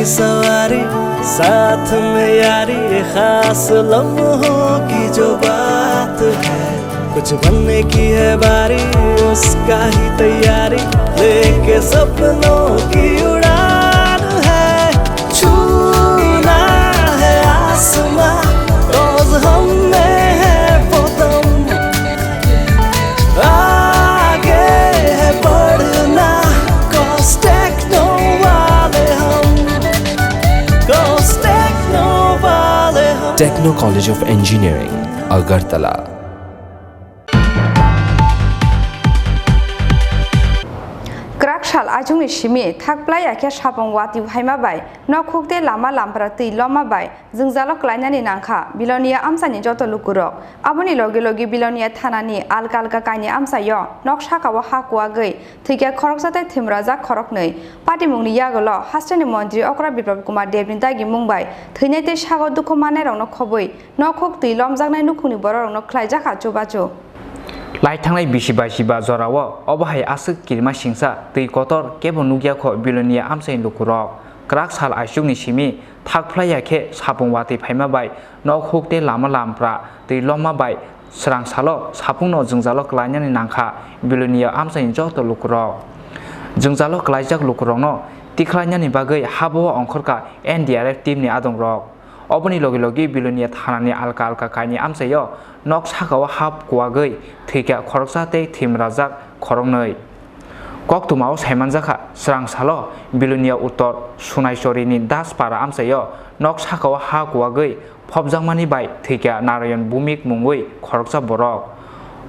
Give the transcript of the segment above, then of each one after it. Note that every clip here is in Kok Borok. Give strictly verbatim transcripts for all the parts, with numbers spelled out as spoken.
सवारी, साथ में यारी, ये खास लम्हों की जो बात है, कुछ बनने की है बारी, उसका ही तैयारी, लेके सपनों की उड़ान है, छूना है आसमां, रोज हम में है वो दम, आगे है बढ़ना, cause techno वाले हम, cause techno वाले हम। Techno College of Engineering, Agartala. Kwrak sal aichukni simi thak plai ya khe sapung watwi phaima bai nok huk tei lama lampra twi loma bai jwngjalo klainani nangkha Bilonia amchaini joto lukurok. Aboni logi logi Bilonia thanani alka alka kaini amchaio nok sakao ha kuagwi thwikha khoroksa tei thwimrajak khoroknwi. Patimungni yagulo hasteni montri okra Biplab Kumar Debni dagimung bai thwinai tei sago dukhu mannairokno khobwi nok huk twi lomjaknai nukhungni bororokno khlaijakha chubachu. Lai thangnai bisi bai siba jorao obo hai aswk kirima singsa twi kotor kebo nukya kho Bilonia amchaini lukurok. Kwrak sal aichukni simi thak phlai ya khe sapung watwi phaima bai nok huk tei lama lampra twi loma bai srang salo sapungno jwngjalo klainani nangkha Bilonia amchaini joto lukurok. Jwngjalo klaijak lukurokno tikhlainani bagwi habo ongkhorkha N D R F teamni adongrok. Oboni logi logi Bilonia thanani alka alka kaini amchaio nok sakao hap kuagwi thwikha khoroksa tei thwimrajak khoroknwi. Koktwmao saimanjakha, srang salo Bilonia Uttor Sunaisorini Daspara amchaio nok sakao ha kuagwi phobjakmani bai thwikha Narayan Bhumik mungwi khoroksa borok.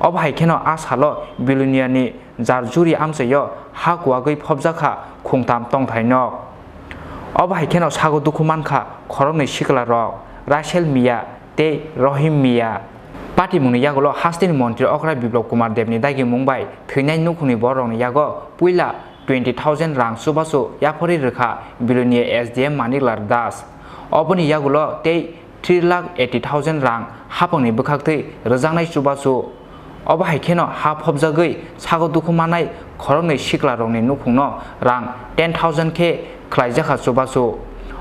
Obo hai kheno a salo Biloniani Jarjuri amchaio ha kuagwi phobjakha khungtam tongthai nok. Obo hai kheno sago dukhu mankha khoroknwi sikla rok, Rachel Miya tei Rohim Miya. Patimungni yagulo hasteni montri okra Biplab Kumar Debni dagimung bai thwinai nukhungni bororokni yago puila twenty thousand rang chubachu yapharwi rwkha Bilonia S D M Maniklal Das. Oboni yagulo tei three lakh eighty thousand rang hapangni bwkhaktwi rwjaknai chubachu. Obo hai kheno ha phobjagwi sago dukhu manai khoroknwi siklarokni nukhungno rang ten thousand khe khlaijakha chubachu.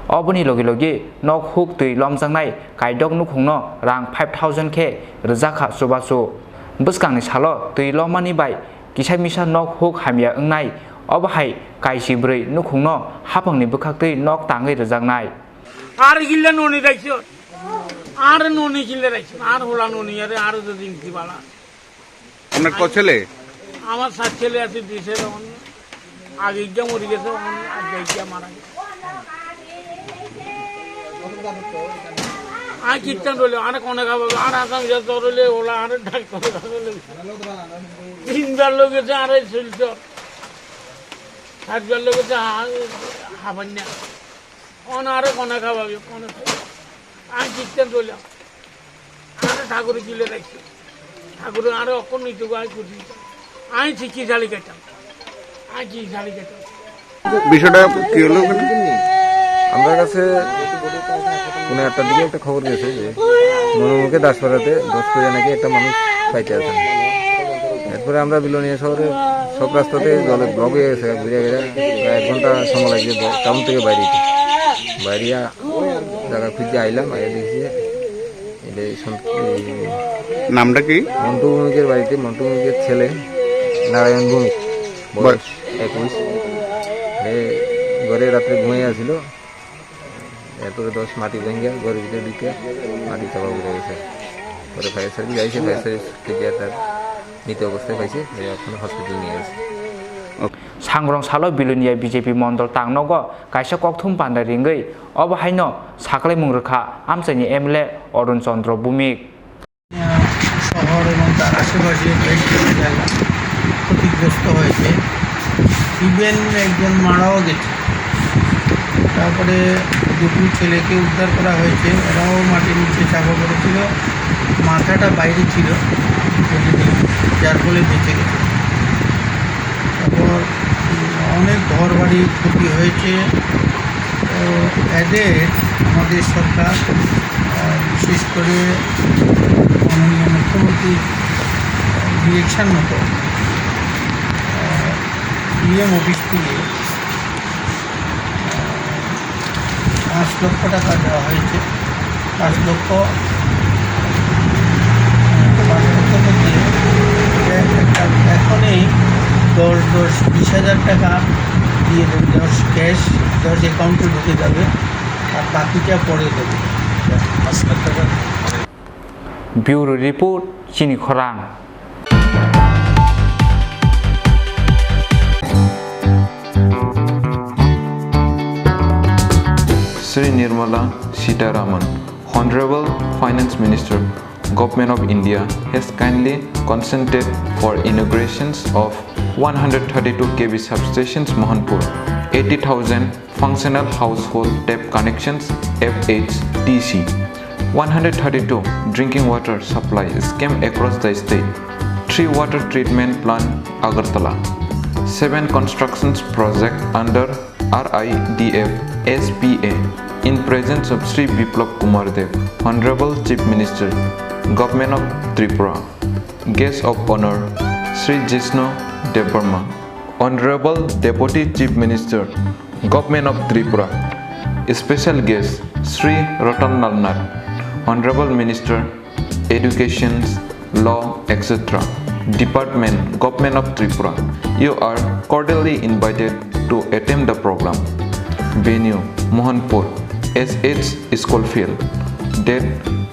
Oboni logi logi nok huk twi lomjaknai kaidok nukhungno rang five thousand khe rwjakha chubachu. Bwskangni salo twi lomani bai kisa misa nok huk hamya wngnai, obo hai kaisi bwrwi nukhungno hapangni bwkhaktwi nok tangwi rwjaknai. Ar gilla noni raikho. Ar noni gilla raikho. Ar hola noni are ar jodi inti bala. আপনার ক ছেলে? আমার সাত ছেলে আছে, দুই ছেলে এখন আগে গিয়া মরে গেছে, এখন আর যাই গিয়া মারা গেছে। আর কিচ্ছান রইলে, আর কোনে খাবো, আর আসাম যা জ্বর হইলে ওলা, আর ডাক্তার কাছে লই। তিনবার লোক গেছে, আর এই শিলচর। সাতবার লোক গেছে, হা-, হাবান্না। অন আরো কোনে খাওয়াবে, কোনে খাওয়াবে? আমি চিন্তা করলাম, আরে ঠাকুরে তুলে রাখছি, ঠাকুরে আরো অখন নিতে আমি করছি, আমি শিখি শালি খেতাম, আমি কি শালি খেতাম। বিষয়টা কি হলো ওখানে? আমার কাছে কোনো একটা দিকে একটা খবর গেছে যে মনোমুখে দাসপাড়াতে দশ করে নাকি একটা মানুষ পাইতে আছে। এরপরে আমরা বিলোনিয়া শহরে সব রাস্তাতে জলে ব্লক হয়ে গেছে, ঘুরে ঘুরে প্রায় এক ঘন্টা সময় লাগছে ব-, টাউন থেকে বাইরে। বাইরিয়া জায়গা খুঁজতে আইলাম, আইয়া দেখছি যে এটা এই সন্ত-, এই নামটা কি? মন্টু ভৌমিকের বাড়িতে, মন্টু ভৌমিকের ছেলে নারায়ণ ভৌমিক, বয়স বয়স? একুশ। এ ঘরে রাত্রে ঘুমিয়ে আছিল, এরপরে দশ মাটি ভেঙে ঘরের ভিতরে ঢুকে মাটি চাপা পড়ে গেছে। পরে ফায়ার সার্ভিস আইছে, ফায়ার সার্ভিস থেকে তার মৃত অবস্থায় পাইছে, এখন হসপিটাল নিয়ে গেছে। Sangrong salo Bilonia B J P mondol tangnogo kaisa kokthum panda ringwi obo haino saklaimung rwkha amchaini M L A Arun Chandra Bhumik. শহর এবং তার আশেপাশে বেশ কিছু জায়গা ক্ষতিগ্রস্ত হয়েছে, ইভেন একজন মারাও গেছে। তারপরে দুটো ছেলেকে উদ্ধার করা হয়েছে, ওরাও মাটির নিচে চাপা পড়েছিল, মাথাটা বাইরে ছিল, যার ফলে বেঁচে গেছে। তারপর অনেক ঘর বাড়ি ক্ষতি হয়েছে। তো এদের আমাদের সরকার, আহ, বিশেষ করে মাননীয় মুখ্যমন্ত্রীর ডিরেকশন মতো, আহ, ডিএম অফিস থেকে, আহ, পাঁচ লক্ষ টাকা দেওয়া হয়েছে। পাঁচ লক্ষ, পাঁচ লক্ষ মধ্যে ব্যাংক অ্যাকাউন্ট এখনই দশ দশ বিশ হাজার টাকা দিয়ে দেবে, দশ ক্যাশ, দশ অ্যাকাউন্টে ঢুকে যাবে, আর বাকিটা পরে দেবে। পাঁচ লাখ টাকা। Bureau Report, Chini Khorang. Sri Nirmala Sitharaman, Honorable Finance Minister, Government of India, has kindly consented for inaugurations of one hundred thirty-two K V substations Mohanpur, eighty thousand functional household tap connections, F H T C, one hundred thirty-two drinking water supply scheme across the state, three water treatment plant Agartala, seven constructions project under R I D F S P A in presence of Sri Biplab Kumar Deb, Honorable Chief Minister, Government of Tripura. Guest of Honor, Sri Jishnu Debbarma, Honorable Deputy Chief Minister, Government of Tripura. Special guest, Sri Ratan Lal Nath, Honorable Minister, Education, Law, et cetera. Department, Government of Tripura. You are cordially invited to attend the program. Venue, Mohanpur, S H School Field. Date,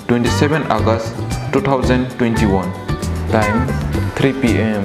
twenty-seven August two thousand twenty-one. Time, three P M.